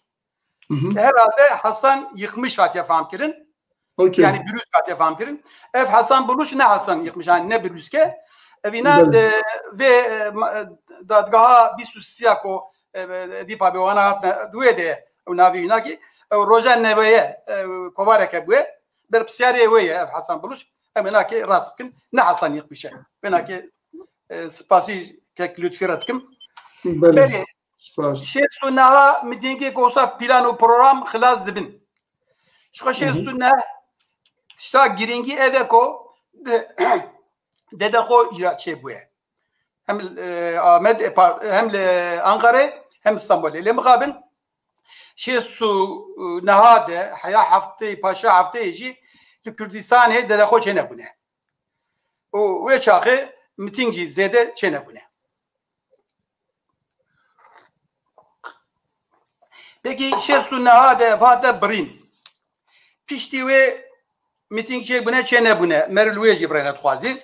Hı hı. Herhalde Hasan Yıkmış hatiye fam kirin. Okey. Yani Bürüz hatiye fam kirin. Ev Hasan Buluş ne Hasan Yıkmış, yani ne Bürüzke. Ev îna Belê. de, vê, e, ma-, e, dadgeha bîst û sê ya ku, e, e, dîpa bê wana hatine, di wê de ew navê wî nakî. Ew roja neveye, e, kovareke bûye. Berpirsiyarê wê ye ev Hasan Buluş. Em ê nakê rast bikin. Ne Hasan Yıkmış e. Wê nakê, e, spasî kek Lütfî re dikim. Belê. Belê. Spas. Şêst û neha mitîngê ku wisa plan û program xilas dibin. Ji xwe Hı hı. şêst û neh tişta girîngî ev e ku de-, Dedexo îra çêbûye. Hem, e, Amed, e, par-, hem li Ankarê, hem Stenbolê. Lê mixabin şêst û neha de, heya heftê, paşa hefteyê jî li Kurdistanê Dedexo çênebûne. Û wê çaxê mitîng jî zêde çênebûne. Pekî şêst û neha de ev hate birîn. Piştî wê mitîng çêbûne, çênebûne. Meriv li wê jî birêne dixwazî.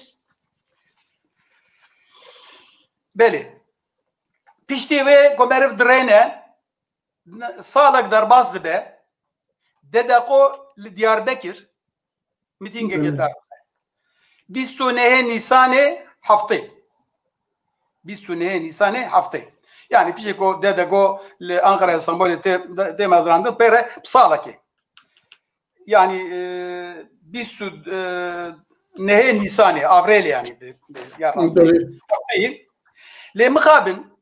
Belê. Piştî wê ku meriv dirêne, salek derbas dibe. Dedexo li Diyarbekir mitîngekê Belê. dar dixe. Bîst û nehê Nîsanê heftê. Bîst û nehê Nîsanê heftê. Yani piştî ku Dedexo li Ankara, Stenbolê tê, tê mezrandin, pê re bi salekê. Yani, e, bîst û nehê Nîsanê, Avrêlê yani, bi, bi, ya rastî. Belê. Hefteyê. Lê mixabin.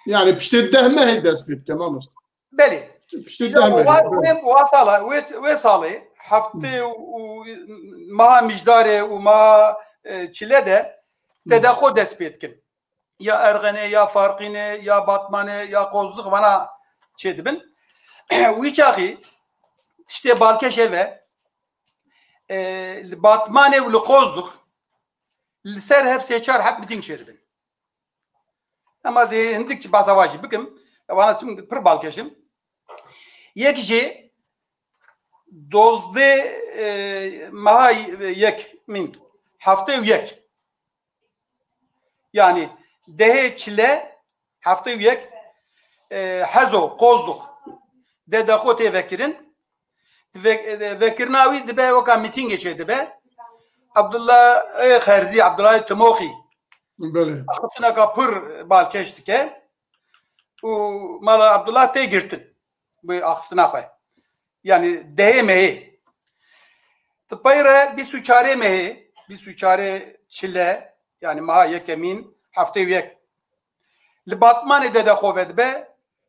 Yani piştê deh mehê dest pê dike, mamoste. Belê. Piştê Îja deh mehê, wa, belê. wê, wa sala, wê, wê salê, heftê û, û meha Mijdarê û meha, e, Çile de Hı. Dedexo dest pê dikin. Ya Erxenê, ya Farqînê, ya Batmanê, ya Qozlix vana çêdibin. Wî çaxî tiştê balkêş ev e, e, li Batmanê û li Qozlix li ser hev sê çar heb mitîng çêdibin. Ema ez ê hindik jî behsa wa jî bikim. Wana çim pir balkêş in. Yek jî dozdê, e, meha yek mîn, heftê û yek. Yani dehê Çile, heftê û yek, e, Hezo, Qozlux, Dedexo tê vekirin. Ve-, vekirina wî dibe weka mîtîngê çêdibe. Abdullah, e, Xerzî, Abdullah Timoxî Belê. axiftineka pir balkêş dike û mala Abdullah tê girtin bi axiftina xwe. Yani dehê mehê. Ti pey re bîst û çarê mehê, bîst û çarê Çile, yani meha yekemîn, heftê û yek. Li Batmanê Dedexo vedibe,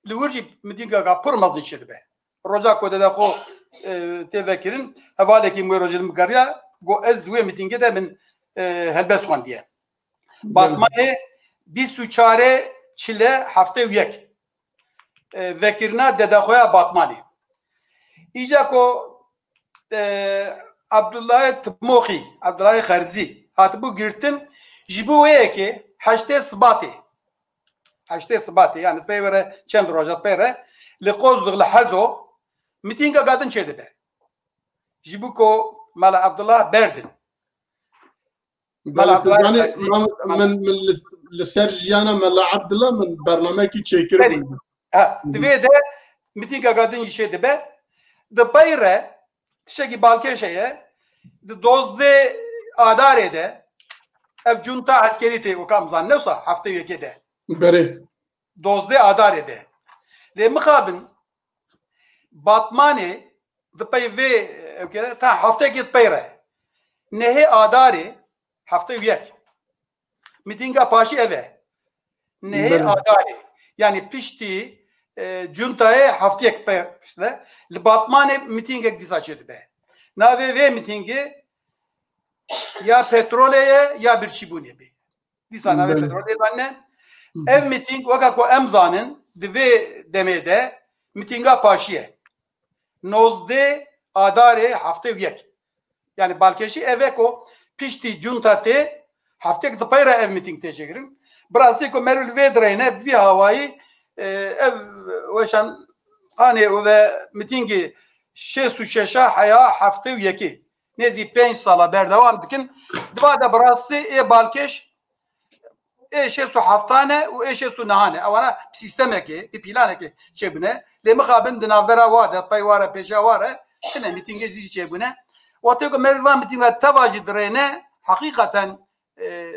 li wir jî mîtîngeka pir mezin çêdibe. Roja ku Dedexo e, tê vekirin. Hevalekî min wê rojê min geriya, got, ez di wê mîtîngê de min, e, helbest xwendiye. Belê. Batmanê bîst û çarê çile heftê û yek. E, vekirina dedaxweya Batmanê. Îca ku, e, Abdullahê Timoxî, Abdullahê Xerzî hatibû girtin, ji bo wê yekê heştê Sibatê, heştê Sibatê, yani pey were çend roja pey re, li Qozix li Hezo mîtînga gadin çêdibe. Ji bo ku Mela Abdullah berdin. Mela Abdullah Xerzî, min, min li, li ser jiyana Mela Abdullah min bernamekî çêkiribû. Belê. Ha, divê de mîtînga gadin jî çêdibe. Di pey re tiştekî balkêş heye. Di dozdeh Adarê de ev cunta eskerî tê û kam zan newsa heftê û yekê de. Berê. Dozdeh Adarê de. Lê mixabin Batmanê di pey vê, ew ke ta heftekê di pey re. Nehê Adarê, heftê û yek. Mîtînga paşî ev e. Nehê Belê. Adarê. Yani piştî, e, cuntayê heftiyek pe-, pişt ve. Li Batmanê mîtîngek dîsa çêdibe. Navê vê mîtîngê ya petrolê ye ya birçîbûnê bê. Dîsa navê Belê. petrolê danine. Hı hı. Ev mîtîng weka ku em zanin di vê demê de mîtînga paşî ye. Nozdeh Adarê heftê û yek. Yani balkêşî ev e ku piştî cunta tê, heftêk di pey re ev mîtîng tê çêkirin. Bi rastî ku meriv li vê direyne, bi vî hawayî, e, ev weşan hanê û ve mîtîngê şêst û şeşa heya heftê û yekê. Nêzî pênc sala berdewam dikin. Diva de bi rastî ê balkêş ê şêst û heftan e û ê şêst û nehan e. Ewana bi sîstemekê, bi planekê çêbûne. Lê mixabin di navbera wa de, pey wa re, pêşa wa re, tine mîtîngê jî çêbûne. Wextê ku meriv van mîtînga teva jî dirêne, heqîqeten, e,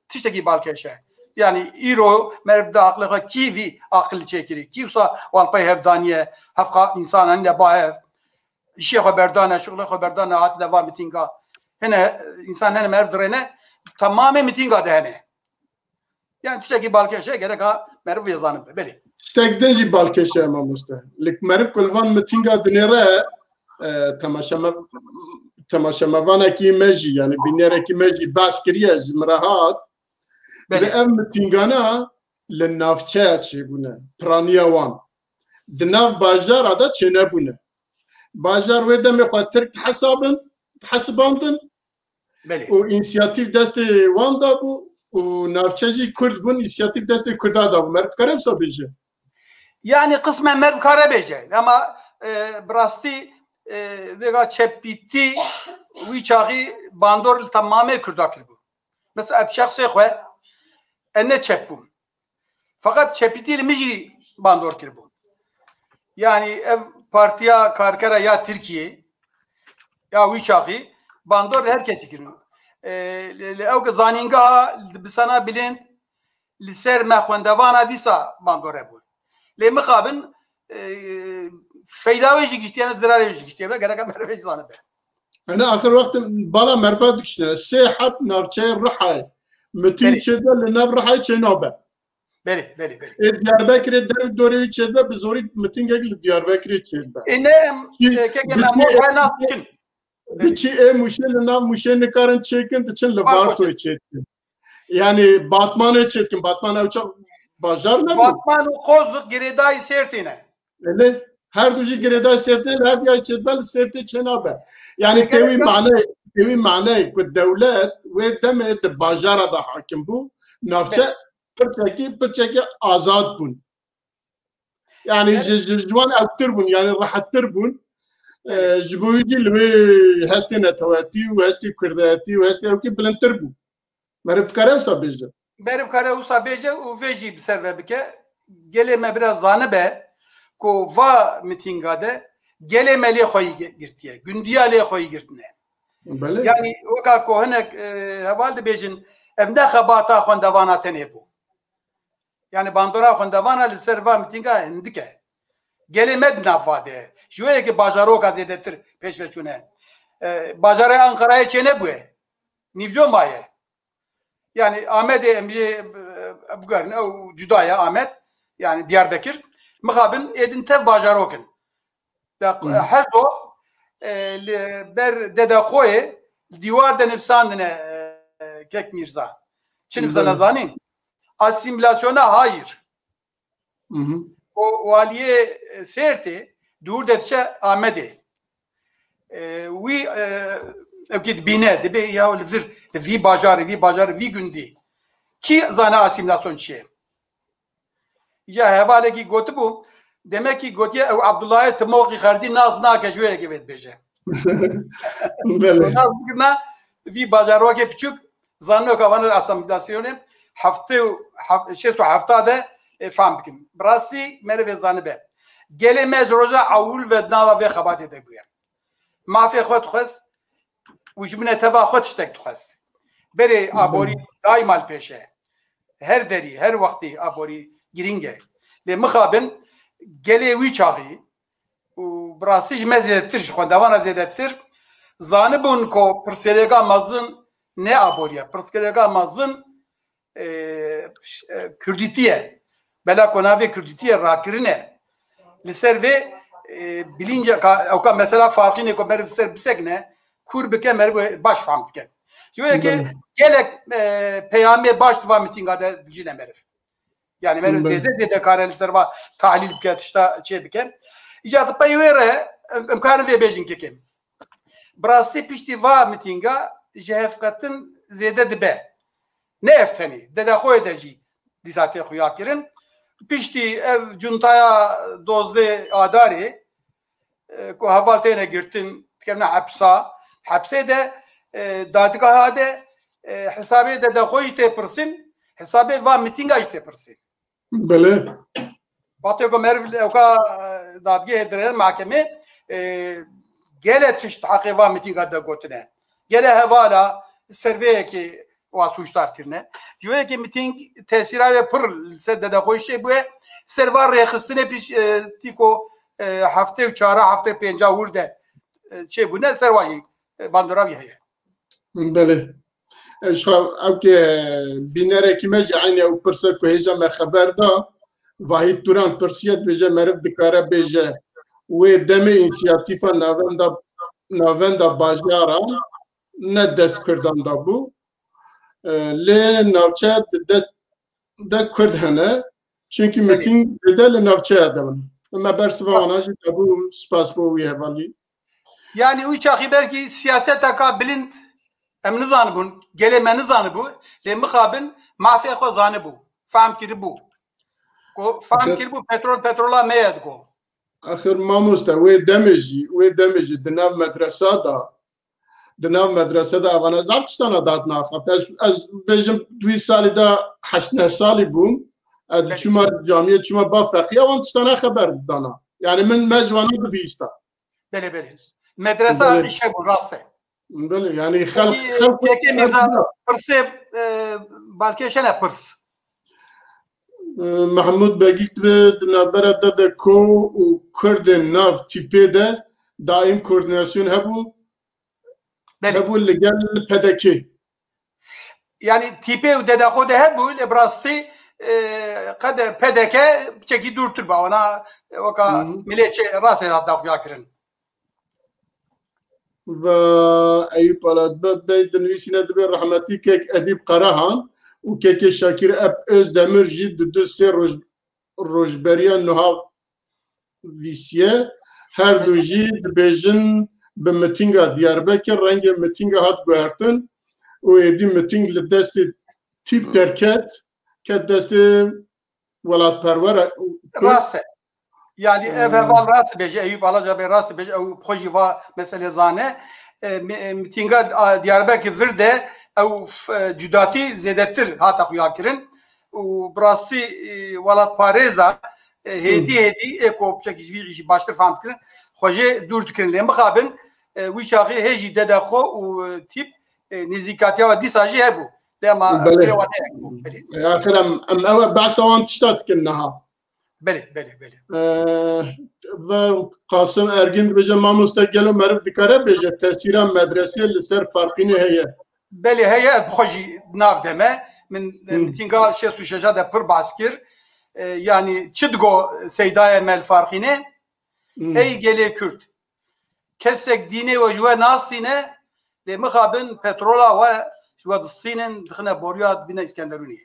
tiştekî balkêş e. Yani îro meriv di aqilê xwe kî vî aqil çêkirî, kî wisa wan pey hev daniye, hevqa însan anîne ba hev. Îşê xwe berdane, şixulê xwe berdane, hatine va mîtînga. Hene însan hene meriv dirêne, temamê mîtînga de hene. Yani tiştekî balkêş e, gereka meriv vê zanin be. Belê. Tiştek din jî balkêş e mamoste. Li meriv ku li van mîtînga dinêre, e, temaşeme-, temaşemevanekî me jî, yani bînerekî me jî behs kiriye, ji min re hat. Belê. Bi ev mîtîngana li navçeya çêbûne, piraniya wan. Di nav bajara de çênebûne. Bajar wê demê xwe Tirk dihesabin, dihesibandin. Belê. Û însiyatîf destê wan de bû û navçe jî Kurd bûn, însiyatîf destê Kurda de bû. Meriv dikare wisa bêje? Yani qismen meriv dikare bêje. Ama, e, bi rastî, e, vêga çepîtî wî çaxî bandor li temamê Kurda kiribû. Mesela ev şexsê xwe, e, ne çep bûm. Feqet çepîtî li min jî bandor kiribû. Yani ev Partiya Karkera ya Tirkiyê, ya wî çaxî bandor li her kesî kirin. E, li, li ew ke zanîngeha dibistana bilind li ser me xwendevana dîsa bandor hebû. Lê mixabin, e, feyda wê jî giştiye me, zirarê wê jî giştiye me, gereka meriv vê jî zanibe. Hene axir wext bala meriva dikişîne. Sê heb navçeyê Rihayê. Mitîng Belê. çêdibe, li nav Rihayê çênabe. Belê, belê, belê. Ê Diyarbekirê der û dorê wî çêdibe, bi zorî mitîngek li Diyarbekirê çêdibe. Ê ne em, Çi, e, keke me biçî mor ê, nas dikin. Biçî ê Mûşê, li nav Mûşê nikarin çêkin, diçin li Vartoyê çêdikin. Yani Batmanê çêdikin. Batman ew çax bajar nebû. Batman û Qozix girêdayî Sêrtê ne. Belê. Her du jî girêdayî Sêrtê, her diya çêdibe, li Sêrtê çênabe. Yani Eger têwî maneyê, têwî maneyê ku dewlet wê demê di bajara de hakim bû, navçe Belê. pirçekî, pirçekî azad bûn. Yani Belê. ji, ji, ji wan ewtir bûn, yani rehettir bûn. E, Belê. ji bo wî jî li wê hestê netewetî û hestê kurdayetî û hestê ewkî bilindtir bû. Meriv dikare wisa bêje? Meriv kare wisa bêje û vê jî bi ser ve bike. Gelê me biraz zanibe ku va mitînga de gelê me lê xweyî ge-, girtiye. Gundiya lê xweyî girtine. Belê. Yani weka ku hinek, e, heval dibêjin, ev ne xebata xwendevana tenê bû. Yani bandora xwendevana li ser va mitînga hindik e. Gelê me di nav va de. Ji wê yekê bajaroka zêdetir pêş ve çûne. E, bajarê Ankarayê çênebûye. Nîvco maye. Yani Amedê em jê, e, bigerin, ew cuda ye Amed. Yani Diyarbekir. Mixabin êdin tev bajarok in. De, Hmm. Hezo, e, li ber Dedeqoyê li dîwar de nivsandine, e, Kek Mîrza. Çi nivsandine zanîn? Asîmîlasyona hayir. Hı hı. Û waliyê, e, Sêrtê dûr de diçe Amedê. E, wî, e, ew kê dibîne, dibê ya li vir, li vî bajarê, vî bajarê, vî gundî. Kî zane asîmîlasyon çi ye? Îca hevalekî gotibû, demekî gotiye ew Abdullahê Timoqî Xerzî nas nake ji wê yekê vê dibêje. Belê. Nas bikirina vî bajarokê piçûk, zanîno ka vana asîmîlasyonê heftê û hef-, şêst û hefta de, e, fam bikin. Bi rastî merivê zanibe. Gelê me ji roja ewil ve di nava vê xebatê de bûye. Mafê xwe dixwest û ji bineteva xwe tiştek dixwest. Berê aborî daîma li pêş e. Her derî, her wextî aborî girîng e. Lê mixabin gelê wî çaxî û bi rastî ji me zêdetir, ji xwendevana zêdetir zanibûn ku pirsgirêka mezin ne aborî ye. Pirsgirêka mezin, e, ş-, e, Kurdîtî ye. Bela ku navê Kurdîtî ye, rakirin e. Li ser vê, e, bilînce ka, ewka mesela Farqînê ku meriv ser bisekine, kûr bike, meriv baş fam dike. Ji wê yekê gelek, e, peyamê baş di va mitînga de dijîne meriv. Yani meriv zêde zêde kare li ser va tahlîl bike, tişta çê bike. Îca di pey wê re em, em karin vê bêjin kekim. Bi rastî piştî va mitînga ji hevqetin zêde dibe. Ne ev tenê, Dedeqoyê de jî dîsa tê xuya kirin. Piştî ev cuntaya dozdeh Adarê, e, ku heval têne girtin, dikevne hepsa, hepsê de, e, dadgeha de, e, hesabê Dedeqoyê jî tê pirsin, hesabê va mitînga jî tê pirsin. Belê. Wextê ku meriv li ewka, e, dadgehê dirêne mahkemê, e, gele tişt heqê va mitînga de gotine. Gele hevala ser vê yekê wa sûcdar kirine. Ji wê yekê mitîng tesîra wê pir li ser Dedeqoyê çêbûye. Ser va rêxistinê pîş, e, tîko, e, heftê û çara, heftê pênca hûr de, e, çêbûne, ser wa jî, e, bandora wî heye. Belê. Ji xwe ew ke bînerekî me jî eynî ew pirse ku hêja me xeber da, Vahîd Turan pirsiye, dibêje meriv dikare bêje wê demê însiyatîfa navenda, navenda bajaran ne dest Kurdan da bû. E, lê navçe di dest de Kurd hene. Çunkî mitîng zêde li navçeya de bûn. Me bersiva wana jî dabû, spas bo wî hevalî. Yani wî çaxî belkî siyaseteka bilind em nizanibûn, gelê me nizanibû, lê mixabin mafê xwe zanibû, fehm kiribû. Ku fehm kiribû petrol petrola me ye digo. Axir mamoste, wê demê jî, wê demê jî di nav medresa da, di nav medrese de evana zaf tiştana dihat naxaftin. Ez, ez bêjim, di wî salî de heşt neh salî bûm. Ez diçûma camiyê, diçûma ba feqî, ewan tiştana xeber didana. Yani min me ji wana dibihîsta. Belê, belê. Medresa îşe bû, rast e. Belê, yani xelk, Peki, xelk Kekê Mîrza, pirsê, e, balkêş hene pirs. E, Mehmûd Begîk dibe di navbera D D K û Kurdên nav tîpê de daîm koordinasyon hebû. Belê. Hebû li gel P D K. Yani tîpê û D D K de hebû, lê bi rastî, e, qede P D K piçekî dûrtir ba, wana, e, weka Hı hı. milê çê rastê hat daxuya kirin. Ve Eyûp Aladbe Bey dinivîsîne dibe rehmetî kek Edîb Qerehan û kekê Şakir Ep Özdemir jî di du sê roj, rojberiya nuha vîsiye. Her du jî dibêjin bi mitînga Diyarbekir, rengê mitînga hat guhertin û êdî mitîng li destê tîp derket, ket destê welatperwer. Rast e. Yani ev heval rast bêje, Eyûp Alaca Bey rast bêje, ew xwe jî va meselê zane. E, mi-, e, mitînga, a, Diyarbekir vir de ew f-, e, cudatî zêdetir hate xuya kirin. Û bi rastî, e, welatparêza, e, hêdî hêdî ê ku piçekî ji vî jî baştir fehm dikirin, xwe jê dûr dikirin. Lê mixabin, e, wî çaxê hê jî D D K û, e, tîp, e, nêzîkatiya we dîsa jî hebû. Lê ema Belê. Fikirê wan heye. Belê. E, axir em, em ew behsa wan tişta dikin niha. Belê, belê, belê. E, ve Qasim Ergin dibêje, mamoste gelo meriv dikare bêje tesîra medresê li ser Farqînê heye? Belê heye, bi xwe jî nav de me. Min, Hı. Mitînga şêst û şeş de pir bas kir. E, yani çi digo Seyda ye me li Farqînê? Hı. Ey gelê Kurd. kesek dînê we ji we nastîne, lê mixabin petrola we ji we distînin, dixine boriya, dibîne Îskenderûnê.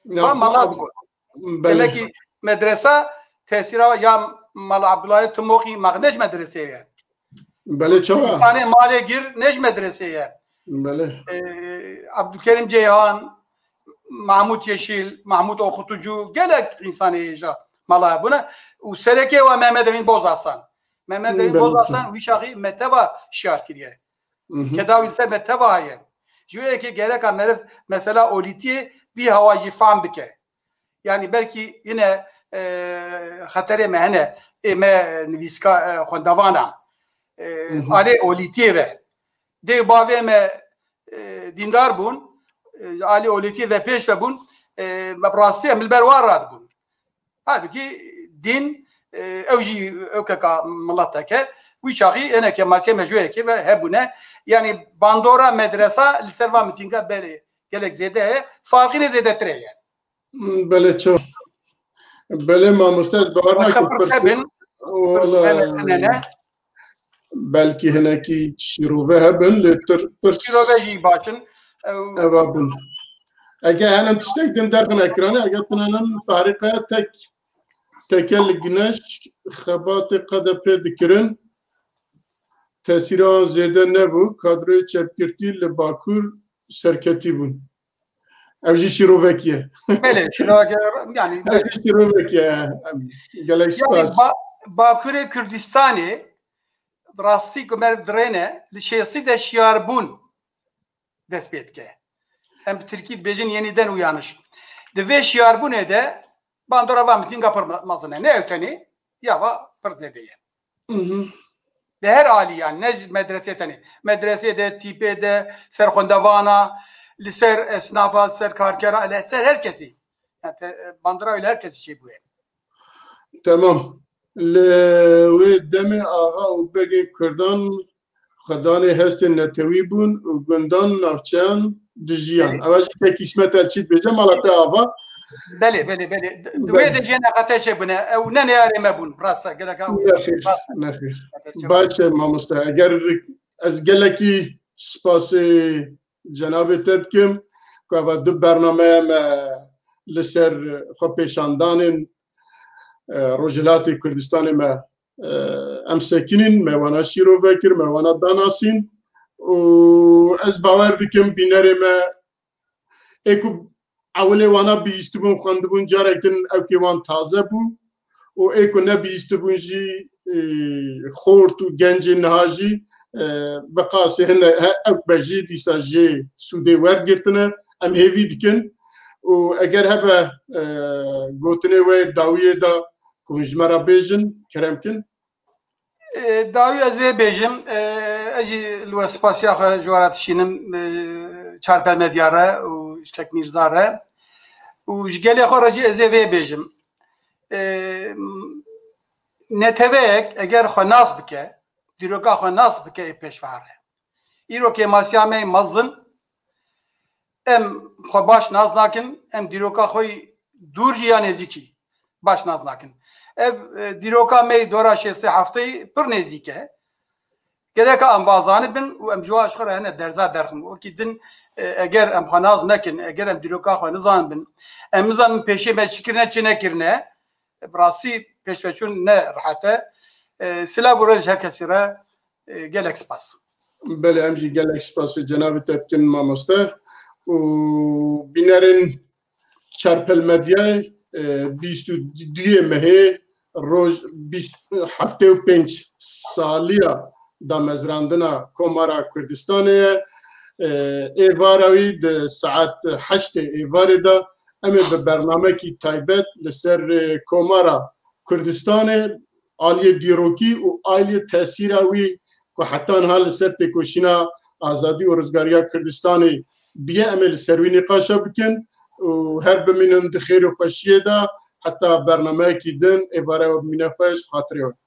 Ya, Van mala bû. Belê. Gelekî medresa tesîra ya Mala Abdullahê Timoxî, ma ne ji medresê ye. Belê, çawa? Însanê malê gir ne ji medresê ye. Belê. Ee, Abdülkerim Ceyhan, Mahmut Yeşil, Mahmut Oxutucu, gelek însanê hêja mala bûne. Û serekê wa Mehmet Emin Bozasan. Mehmet Emin Belê. Bozasan wî çaxî meteba şiyar kiriye. Mhm. Keda wî ser meteba heye. Ji wê yekê gereka meriv mesela olîtiyê bî hewa jî fam bike. Yani belkî yine, e, xeterê me hene, ê me nivîska, e, xwendevana, e, Mhm. alê olîtiyê ve. Dê bavê me, e, dîndar bûn, e, alê olîtiyê ve pêş ve bûn, e, me bi rastî em li ber wan radibûn. Halbûkî dîn, e, ew jî ewkeka mileteke, wî çaxî hineke masiyê me ji wê yekê ve hebûne. Yani bandora medresa li ser van mitînga belê gelek zêde ye, farqînê zêdetir heye. Belê ço. Belê mamoste, ez bawer Başka nakim pirs pirs hebin, pirs Wala hene, hene ne? Belkî hinekî şîrove hebin, lê tir pirs Şîrove jî baş in. Ew eva bûn. Ege henin tiştek din derxin ekranê, ege tune nin farîqe tek, teke li güneş xebatê K D P dikirin. Tesîran zêde nebû, kadroyê çepgirtî li Bakur serketî bûn. Ev jî şîrovek e. Belê, şîrovek e, yani Ev jî şîrovek e. Gelek Yani spas. Ba-, Bakurê Kurdistanê rastî ku meriv dirêne, li şêstî de şiyarbûn dest pê dike. Em bi tirkî dibêjin yeniden uyanış. Di vê şiyarbûnê de bandora van mitînga pir me-, mezin e. Ne ew tenê, ya va pir zêde ye. Mhm. Li her alî yani, ne ji medresê tenê. Medresê de, tîpê de, ser xwendevana, li ser esnafa, li ser karkera, li ser her kesî. Yani te-, bandora wê li her kesî çêbûye. Temam. Li wê demê axa û begên Kurdan xwedanê hestên netewî bûn û gundan navçeyan dijiyan. Belê. Ew jî tek Îsmet Elçî dibêje, mala te ava. Belê, belê, belê. Di, di wê Belê. de jê neqete çêbûne. Ew ne neyarê me bûn, rast e, gerek ew Nexêr, rast e. nexêr. Neqete çêbûne. Baş e mamoste. Eger ez gelekî spasê cenabê te dikim, ku eva du bernameya me li ser xwe pêşandanên, e, Rojhilatê Kurdistanê me, e, em sekinîn, me wana şîrove kir, me wana danasîn û ez bawer dikim bînerê me ê ku ewilê wana bihîstibûn, xwendibûn, carek din ewkê wan taze bû û ê ku nebihîstibûn jî, e, xort û gencên niha jî, e, bi qasê hine he-, ewk be jî dîsa jê sûdê wergirtine. Em hêvî dikin û eger hebe, e, gotinê we dawiyê de ku hûn ji me re bêjin, kerem kin. E, dawî ez vê bêjim, e, ez jî li we spasiya xwe ji we re dişînim, e, Çarpel Medya re û ji Kek Mîrza re. Û ji gelê xwe re jî ez ê vê bêjim. E, neteweyek eger xwe nas bike, dîroka xwe nas bike ê pêşva re. Îro kêmasiya me yê mezin, em xwe baş nas nakin, em dîroka xwe yî dûr jî ya nêzîkî baş nas nakin. Ev, e, dîroka me yî dora şêstê heftê pir nêzîk e. Gereka em va zanibin û em ji wa ji xwe re hene derza derxin. Wekî din, e, eger em xwe nas nekin, eger em dîroka xwe nizanibin, em nizanin pêşê me çi kirine, çi nekirine, bi rastî pêşveçûn ne rehet e. E, silav û rêz ji her kesî re, e, gelek spas. Belê, em jî gelek spasê cenabê te dikin mamoste. Û bînerên Çarpel Medyayê, e, bîst û duyê mehê roj bîst, heftê û pênc saliya damezrandina Komara Kurdistanê ye. E, êvara wî di saet heştê êvarê de em ê bi bernamekî taybet li ser, e, Komara Kurdistanê, aliyê dîrokî û aliyê tesîra wî ku heta niha li ser têkoşîna azadî û rizgariya Kurdistanê biye, em ê li ser wî nîqaşa bikin û her bimînin di xêr û xweşiyê de, heta bernameyekî din, êvara we bimîne xweş, bi xatirê we.